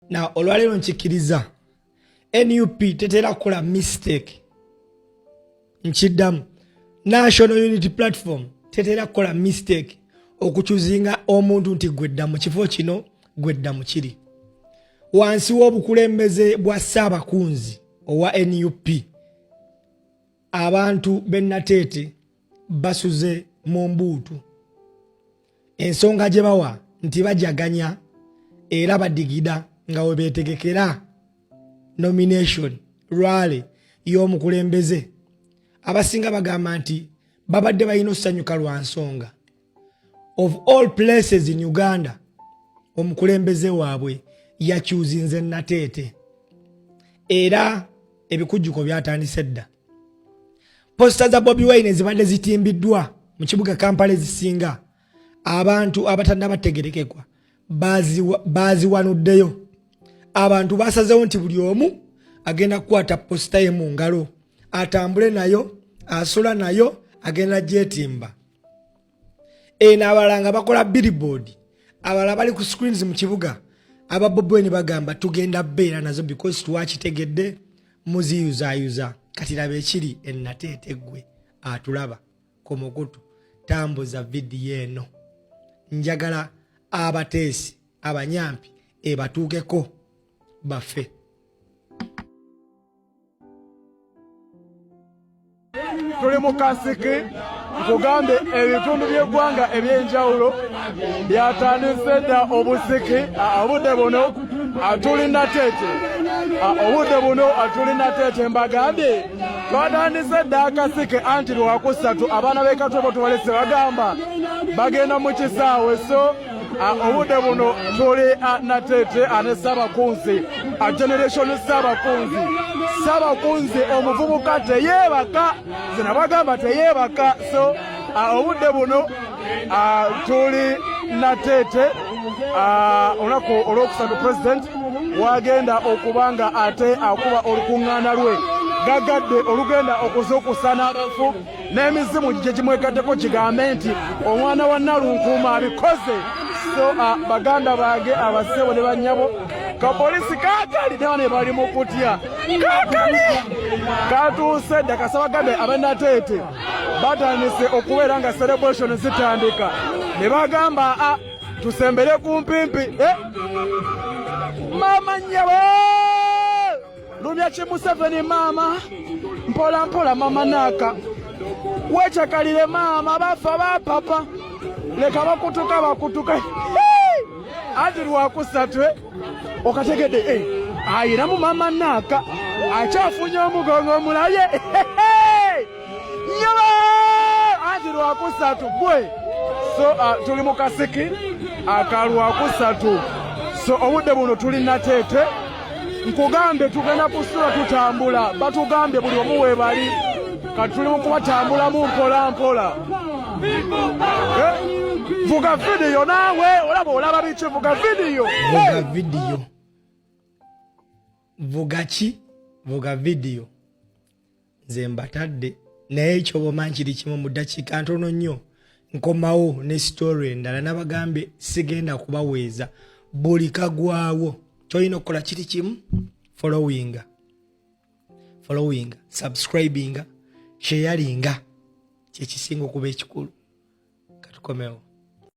Na olwaleero nkikkiriza nup tetera kukola mistake. Nkiddamu, National Unity Platform tetera kukola mistake okukyuzinga omuntu nti gwedda mu kifo kino, gwedda mu kiri. Wansi w'obukulembeze bwa Ssaabakunzi owa nup, abantu b'e Nateete basuze mu mbuutu. Ensonga gye bawa nti bajaganya era badigida nga we beetegekera nomination rally y'omukulembeze. Abasinga bagamba nti babadde balina osanyuka lwa nsonga, of all places in Uganda, omukulembeze waabwe yakyuzinze Nateete, era ebikujjuko byatandise dda. Poster za Bobi Wine ezibadde zitimbiddwa mu kibuga Kampala ezisinga, abantu abatannabategerekekwa baziwanuddeyo. Abantu basazewo nti buli omu agenda kukwata poster ye mu ngalo, atambule nayo, asula nayo, agenda gyetimba eno. Abalala nga bakola billboard, abalala bali ku screens mu kibuga. Aba Bobi Wine bagamba tugenda beera nazo because twakitegedde muziyuzayuza. Kati laba ekiri enateete. Ggwe atulaba ku mukutu, tambuza vidiyo eno, njagala abateesi abanyampi ebatuukeko baffe. Tuli mu kasiki. Nkugambye, ebitundu by'eggwanga eby'enjawulo byatandise dda obusiki. Obudde buno tuli Nateete, obudde buno tuli Nateete. Mbagambye, twatandise dda akasike anti Lwakusatu abaana b'e Katwe bo tubalese, bagamba bagenda mu kisaawe. So obudde buno tuli Nateete ne Ssabakunzi, Generation Ssabakunzi. Ssabakunzi omuvubuka teyeebaka, zina bagamba teyeebaka. So obudde buno tuli Nateete, olunaku olwokusatu president wagenda okuba nga ate akuba olukuŋŋaana lwe gagadde olugenda okuzuukusa n'abafu n'emizimu gye gimwegatteko, kigambe nti omwana wa Nalunkuuma abikoze. So baganda bange, abasebo ne bannyabo, kapolisi kakali ne bane bali mu kutya, kakali katuuse dda. Kasabagambe abanateete batandise okubeera nga celebration zitandika ne bagamba a tusembere kumpimpi, eh? Mama nyabo, lumya ki Museveni, maama, mpola mpola, mama naaka wecakalire, maama, bafa bapapa, leka bakutuka bakutuka. Anti Lwakusatu okategedde, eh, ayinamu mama naaka akyafunye omugongo omulabye nyoba, anti Lwakusatu gwe. So tuli mu kasiki aka Lwakusatu. So obudde buno tuli Nateete. Nkugambye, tugenda kusula tutambula, batugambye buli omu webali, kati tuli mu kubatambulamu mpola mpola. Eh, vuga vidiyo naawe, olaba olaba biki? Vuga vidiyo. Vuga vidiyo, vuga ki? Vuga vidiyo. Nze mbatadde, naye ekyoboma nkiri kimu, mu ddakiika ntono nnyo nkomawo ne story endala. Nabagambye sigenda kubaweeza buli kagwawo. Kyolina okukola kiri kimu, followinga, followinga, subscribinga, sharinga, kyekisinga okuba ekikulu. Katukomewo.